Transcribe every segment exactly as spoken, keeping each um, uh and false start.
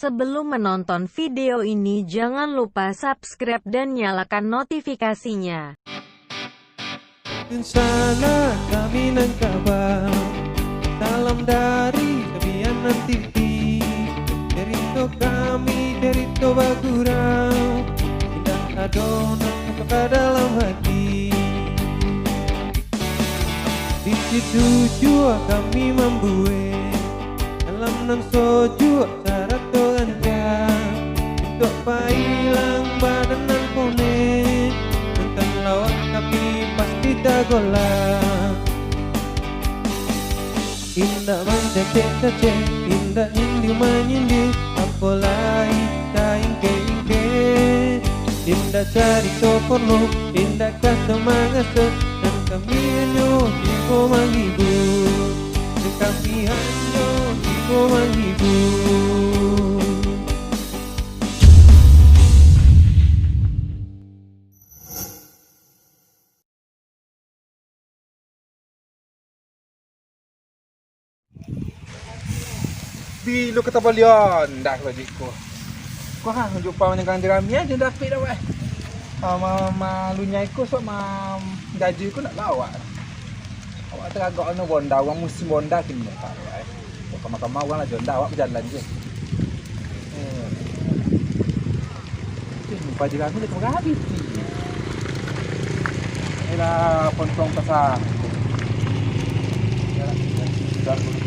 Sebelum menonton video ini, jangan lupa subscribe dan nyalakan notifikasinya. Di sana kami nan kaba, salam dari Sabianan T V. Cerito kami, cerito bagurau, indak ado nan masuk ka dalam hati. Di situ jua kami mambuek alam nan sojuak sarato rancak, untuak pailang badan nan ponek, nonton lawak tapi pasti tagolak. Indak mancacek-cacek, indak nyindir-manyindir, apo lai taingkek-ingkek. Indak carito porno, indak kaso-mangaso, nan kami hanyo tibo manghibur, nan kami hanyo tibo manghibur. Bilo ka tabalian dah lagi ko. Ko ha, jumpa manyagang di rami aja dapik dah, weh. Ah, ma-, malunyai ko sok ma-, gaji ko nak lawak. Awak taragak anu bonda, urang musim bonda kini, Pak, weh. Kok kama-kama urang lah jonda, awak bajalan je. Eh. Eh, muka jerami dah kamari abih ti. Ayolah, pontong pasang. Yalah, sudah dulu.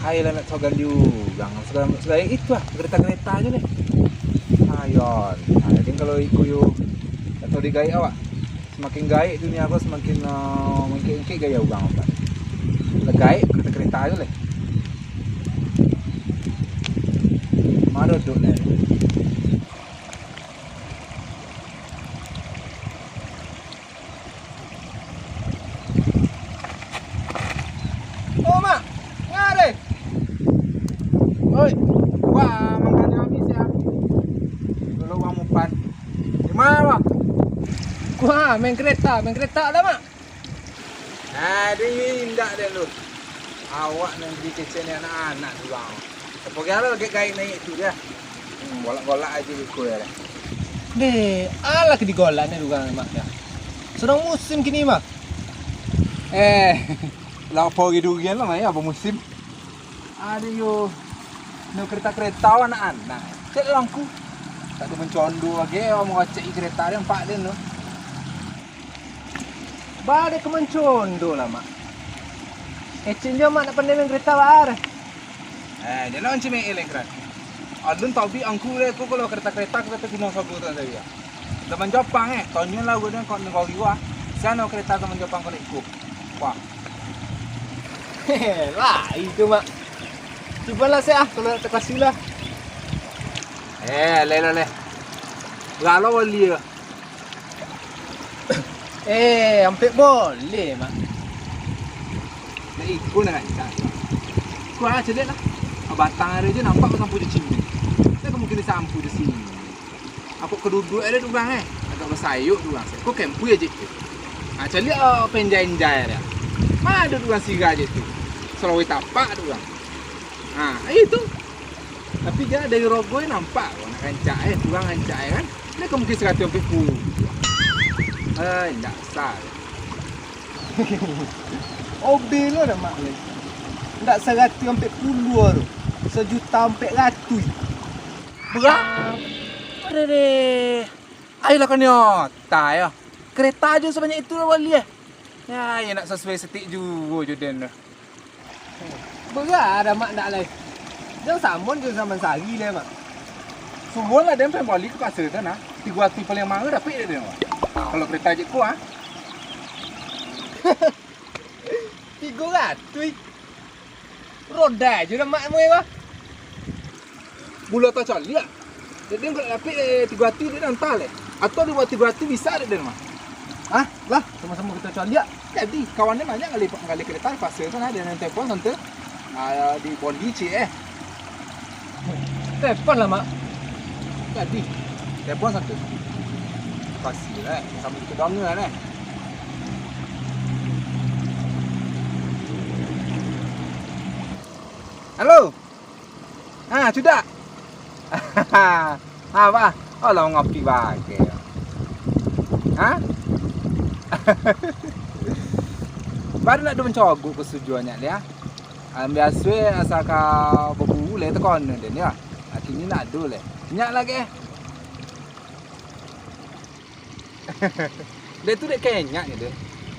Hai lah nak sagan diugang, sagan, sagan itu ah, kereta-kereta aja nih. Ayon, nah, jadi kalau iku yo, atau digaik awak, semakin gaik dunia ko, semakin, eh, mengkik-mengkik gaya urang awak. Lah gaik kereta-kereta aja leh. Maro duduk nih. Oh, Mak. Ngari. Oi. Wah, makan kami siap. Dulu uang mupan. Di mana, Mak? Wah, main kereta, main kereta dah, Mak. Aduh, indak deh lu. Awak nan dikecek ni anak-anak tu, Bang. Apa kira lagi gaik naik tu dia? Hmm, golak-golak aja ikut dia. Deh, alah ke digolak ni urang mak dah. Sedang musim kini mah. Eh, lapau gitu gian lah, Mai, apa musim? Aduh, yo. No kereta-kereta anak-anak. Cek langku. Tak ada mencondo lagi, mau ngecek kereta dia empat dia no. Bade ka mancondo lah, Mak. Ecin jo, Mak, nak pandai main kereta, Mak. Eh, jan lah mancimik eleng keran. Alun taubik angku le ko, kalau kereta-kereta ka kata gunung sago tu tadi, ya. Zaman Japang, eh, tonyo lah udah kau negari wah. Siano kereta zaman Japang ko neko. Wah. Hehe, lah, itu, Mak. Cubalah saya, ah, kalau nak terpaksa lah. Eh, le, le, le. Beralo bali lah. Eh, ampek boleh, Mak. Nak ikut nak rancak. Kau ah, caliak lah. Ah, batang ada je nampak kau sampu je cini. Saya kemungkinan sampu je sini. Aku keduduak ada urang eh. Agak bersayuk urang. Kau kempu aja tu. Ah, caliak ah, penjai-enjai ada. Mana ada urang sirah je tu. Selawai tapak tu urang. Ah, itu. Tapi jan dari rogo ni nampak kok nak rancak eh, kurang rancak eh kan. Dia ke mungkin seratus ampek puluh. Ai, ndak sah. Obe lo dah mak ni. Ndak seratus ampek puluh tu. Sejuta ampek ratus. Berapa? Ada deh. Ayolah kau ni otak ya. Kereta aja sebanyak itu lah bali eh. Ya, ya nak sesuai setik juo jo den tu. Berah dah mak ndak lai. Jan samon jo zaman sari lai mak. Suruah lah den pai bali ka pasar tu nah. Tigo ratuih paling mara dapek dek den mak. Kalau kereta je ko ah. Tigo ratuih. Roda je dah mak murah bah. Bulo tau caliak. Jadi, kalau dapek, eh, Tigo Atuih, den antah lai. Atau di bawah Tigo Atuih bisa dek den mah. Ah, lah, samo-samo kito caliak. Jadi, kawan den banyak gali, gali kereta, paksa tu nah, den telepon santai. Ah, di Bondi, cik, eh. Telepon lah, Mak. Jadi, telepon santai. Pasti lah, samo kito danga, eh. Halo. Ha, sudah. Ha, bah. Alah, mangapi bagai. Ha? Baru nak ado mancogok ko sujuannya dia. Biaso asa ka baburu lai takana den yo. Kini nak ado lai. Nyak lagi. Dek tu dek kenyak je deh.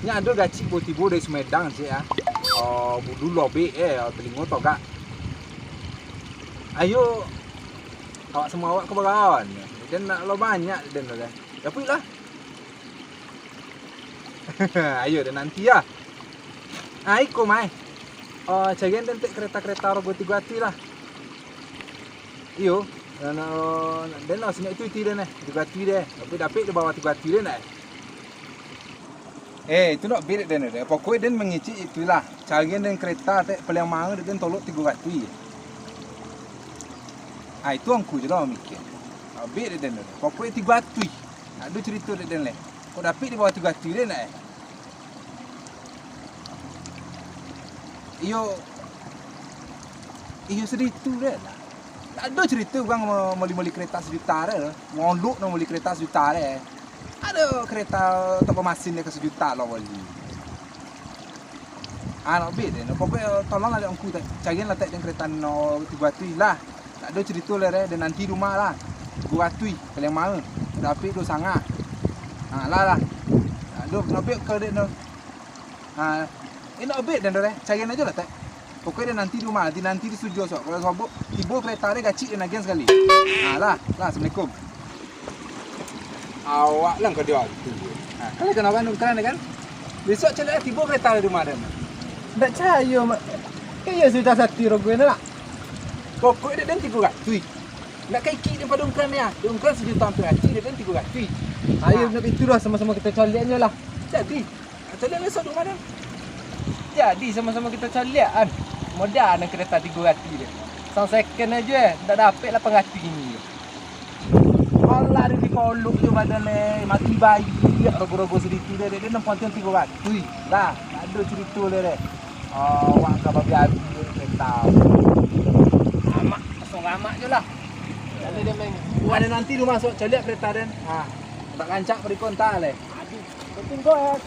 Nyak ado gacik bo tibo dari Sumedang cik ah. Oh, bulu lobek eh, telingo togak. Ayo, awak samo awak ka baraon. Den nak lo banyak den tu deh. Dapuik lah. Ayo den nanti lah. Ah, iko mai. Oh, carian den tek kereta-kereta rogo Tigo Atuih lah. Iyo, den lah sinyak itu iti den eh, Tigo Atuih deh. Tapi dapek di bawah Tigo Atuih den eh. Eh, itu nak bedek den deh. Pokoknya den mangecek itulah. Carian den kereta tek paling mahal den tolok Tigo Atuih. Ah, itu angku je lah mikir. Ah, bedek den deh. Pokoknya Tigo Atuih. Nak ado cerita dek den leh. Kok dapek di bawah Tigo Atuih den eh. Iyo, iyo saditu deh lah. Tak ado cerita urang ma-, moli-moli kereta sajuta deh. Ngolok nak moli kereta sajuta deh. Ado kereta tak bamasin deh ka sajuta lo boli. Ah, nak bit deh. Pokoknya tolonglah dek angku, carian lah tek den kereta no Tigo Atuih lah. Tak ado cerita lai deh, den nanti di rumah lah. Tigo Atuih, paling mahal. Dapek duo sangah. Ha, lah, lah. Tak ado, nak bit ka dek no. Ha, eh, nak bit den deh. Carian ajo lah, tek. Pokoknya den nanti di rumah, den nanti di studio sok. Kalau sobok, tibo kereta deh gacik den agian sakali. Ha, lah, lah, assalamualaikum. Awak lah ka di waktu. Ha, kalau kena kan, kan? Besok caliak tibo kereta di rumah den. Ndak cayo, Mak. Kan iyo sudah sati rogo ni lah. Pokok dek den Tigo Atuih. Ndak ka ikik den pado ungkran ni ah. Dek ungkran sajuta ampia ratuih, dek den Tigo Atuih. Ayo, ha, nak itu lah, samo-samo kito caliaknyo lah. Jadi, caliak lah satu rumah den. Jadi, samo-samo kito caliak kan. Modal nan kereta Tigo Atuih den. Sang second ajo eh, ndak dapek lapan ratuih kini. Alah, dek dikolok jo badan leh, mati bayi, rogo-rogo saditu deh, dek den nan pantiang Tigo Atuih. Lah, tak ado cerito leh deh. Awak ka babi-abi dek kereta. Amak, kosong amak jo lah. Jadi dia main. Wah, den nanti tu masuk, caliak kereta den. Ha, tak rancak berikon tak leh. Aduh, penting kau eh.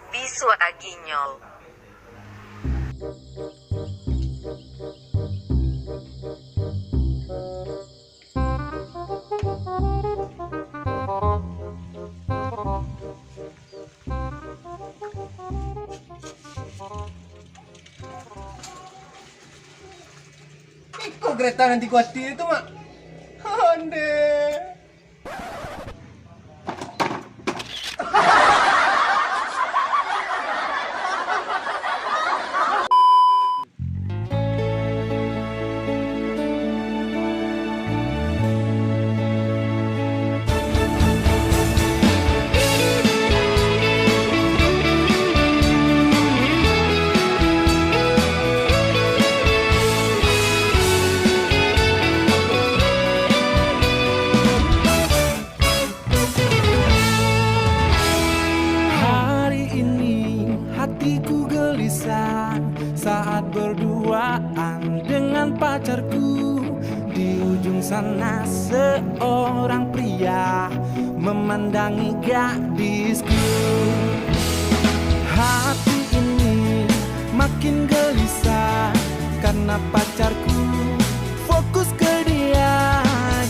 Bisuak aginyo. Iko kereta nan Tigo Atuih tu, Mak. Onde. Hari ini hatiku gelisah saat berduaan dengan pacarku. Di ujung sana seorang pria memandangi gadisku. Hati ini makin gelisah karena pacarku fokus ke dia.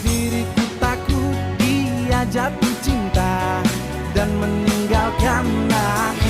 Diriku takut dia jatuh cinta dan meninggalkan aku.